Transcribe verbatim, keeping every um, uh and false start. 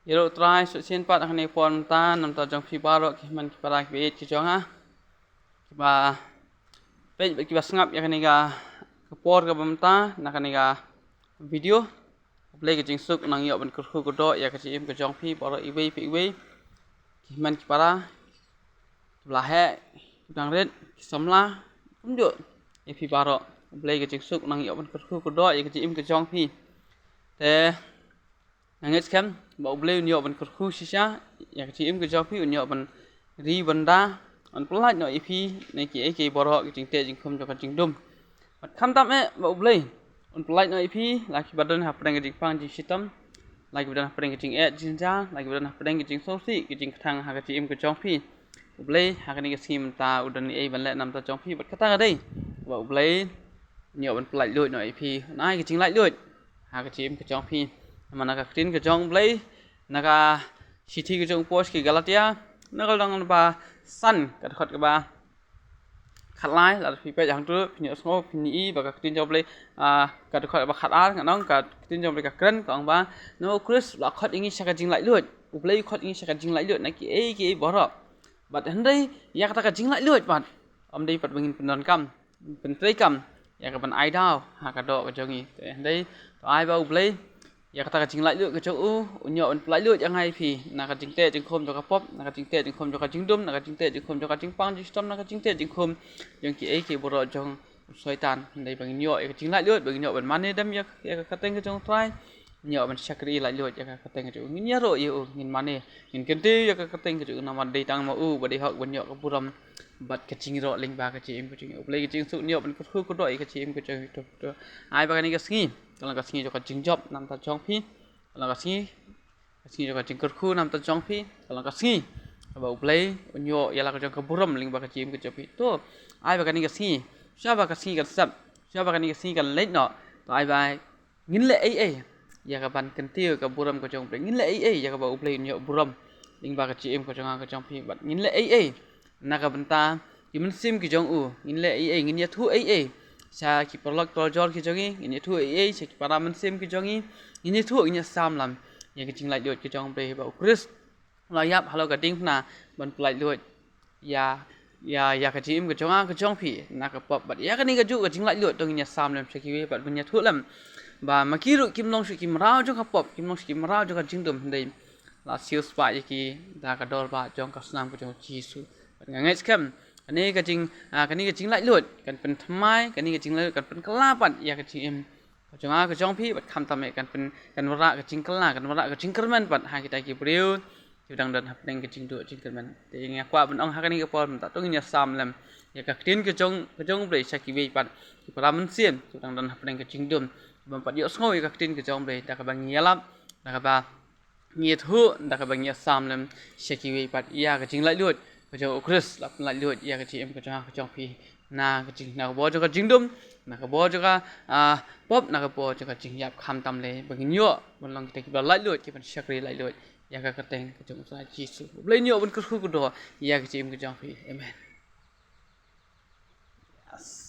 Ïa ruh Trai, shisien pat ha kane ka por mynta, namar jong phi baroh ki hynmen ki para ki ba ïeit ki jong nga, kiba peit bad kiba sngap ïa kane ka por kaba mynta na kane ka video. U Blei ka jingsuk un nang ïoh ban kyrkhu kyrdoh ïa ka jingim ka jong phi baroh iwei pa iwei, ki hynmen ki para, ki ba la heh, ki dang rit, ki samla, kumjuh ïa phi baroh. U Blei ka jingsuk un nang ïoh ban kyrkhu kyrdoh ïa ka jingim ka jong phi. Te nga ngeit skhem ba U Blei un ïoh ban kyrkhu shisha ïa ka jingim ka jong phi, un ïoh ban ri ban da, un pyllait noh ïa phi na kiei kiei baroh ki jingteh jingkhum jong ka jingdum. Bad khamtam eh ba U Blei un pyllait noh ïa phi, la kiba don hapdeng ka jingpang jingshitom, la kiba don hapdeng ka jingeh jingjia, la kiba don hapdeng ka jingsngewsih ka jingkthang ha ka jingim ka jong phi. U Blei ha kane ka sngi mynta u don ei ban leh namar jong phi, bad kata ka dei ba U Blei un ïoh ban pyllait luid noh ïa phi, un ai ka jinglaitluid ha ka jingim ka jong phi. Namar na ka ktien ka jong U Blei, na ka shithi ka jong u Paul sha ki Galatia, na ka lynnong ba san, ka dkhot kaba khatlai, lada phi peit hangto phin ïohsngew, phin i ba ka ktien jong U Blei, ah, ka dkhot kaba khatar, ngan ong ka ktien jong U Blei ka kren, ka ong ba, namar U Khrist u la khot ïa ngi sha ka jinglaitluid. U Blei u khot ïa ngi sha ka jinglaitluid na kiei kiei baroh. Bad hynrei ïa kata ka jinglaitluid pat, ym dei pat ba ngin pyndonkam, pyntreikam ïa ka ban ai daw ha ka doh ka jong ngi. Te hynrei to ai ba U Blei ïa kata ka jinglaitluid ka jong u un ïoh ban pyllait luid ïa nga ïa phi na ka jingteh jingkhum jong ka pop, na ka jingteh jingkhum jong ka jingdum, na ka jingteh jingkhum jong ka jingpang jingshitom, na ka jingteh jingkhum jong kiei kiei baroh jong u Soitan. Hynrei ba ngin ïoh ïa ka jinglaitluid, ba ngin ïoh ban mane dem ïa, ïa ka kyrteng ka jong U Trai, ngin ïoh ban shakri laitluid ïa ka kyrteng ka jong u, ngin ïaroh ïa u, ngin mane, ngin kyntiew ïa ka kyrteng ka jong u, namar dei tang ma u ba dei hok ban ïoh ka burom bad ka jingïaroh lyngba ka jingim ka jong u. U Blei ka jingsuk un ïoh ban kyrkhu kyrdoh ïa ka jingim ka jong u. To, to ai ba kane ka sngi ka long ka sngi jong ka jingjop namar jong phi, ka long ka sngi, ka sngi jong ka jingkyrkhu namar jong phi, ka long ka sngi ba U Blei un ïoh ïa la ka jong ka burom lyngba ka jingim ka jong phi. To ai ba kane ka sngi, shuwa ba ka sngi kan sep, shuwa ba kane ka sngi kan leit noh, to ai ba ngin leh ei ei ïa ka ban kyntiew ka burom ka jong U Blei, ngin leh ei ei ïa kaba U Blei un ïoh burom lyngba ka jingim ka jong nga ka jong phi, bad ngin leh ei ei na ka bynta ki mynsiem ki jong u, ngin leh ei ei, ngin ïathuh ei ei sha ki paralok parajor ki jong ngi, ngin ïathuh ei ei sha ki para mynsiem ki jong ngi, ngin ïathuh, ngin ïasam lem ïa ka jinglaitluid ka jong U Blei ba U Khrist u la ïap halor ka diengphna ban pyllait luid ïa, ïa, ïa ka jingim ka jong nga ka jong phi na ka pop. Bad ïa kane kajuh ka jinglaitluid to ngin ïasam lem sha kiwei bad ban ïathuh lem ba ma ki ruh kim long shuh ki mraw jong ka pop, kim long shuh ki mraw jong ka jingdum, hynrei la siewspah ïa ki da ka dor ba jong ka snam ka jong U Jisu. Bad nga ngeit skhem kane ka jing, ah, kane ka jinglaitluid kan pynthymmai, kane ka jinglaitluid kan pynkylla pat ïa ka jingim ka jong nga ka jong phi, bad khamtam eh kan pyn, kan wanrah ka jingkylla, kan wanrah ka jingkyrmen pat ha kita ki briew kiba dang don hapdeng ka jingduh jingkyrmen. Te nga kwah ban ong ha kane ka por mynta to ngin ïasam lem ïa ka ktien ka jong, ka jong U Blei sha kiwei pat ki para mynsiem kiba dang don hapdeng ka jingdum, kiba ym pat ïohsngew ïa ka ktien ka jong U Blei, da kaba ngi ïalap, da kaba ngi ïathuh, da kaba ngi ïasam lem sha kiwei pat ïa ka jinglaitluid ka jong U Khrist, la pynlaitluid ïa ka jingim ka jong nga ka jong phi na ka jing, na ka bor jong ka jingdum, na ka bor jong ka, ah, pop, na ka bor jong ka jingïap, khamtam lei ba ngin ïoh ban long kita kiba laitluid, kiban shakri laitluid ïa ka kyrteng ka jong U Trai Jisu. U Blei un ïoh ban kyrkhu kyrdoh ïa ka jingim ka jong phi. Amen. Yes.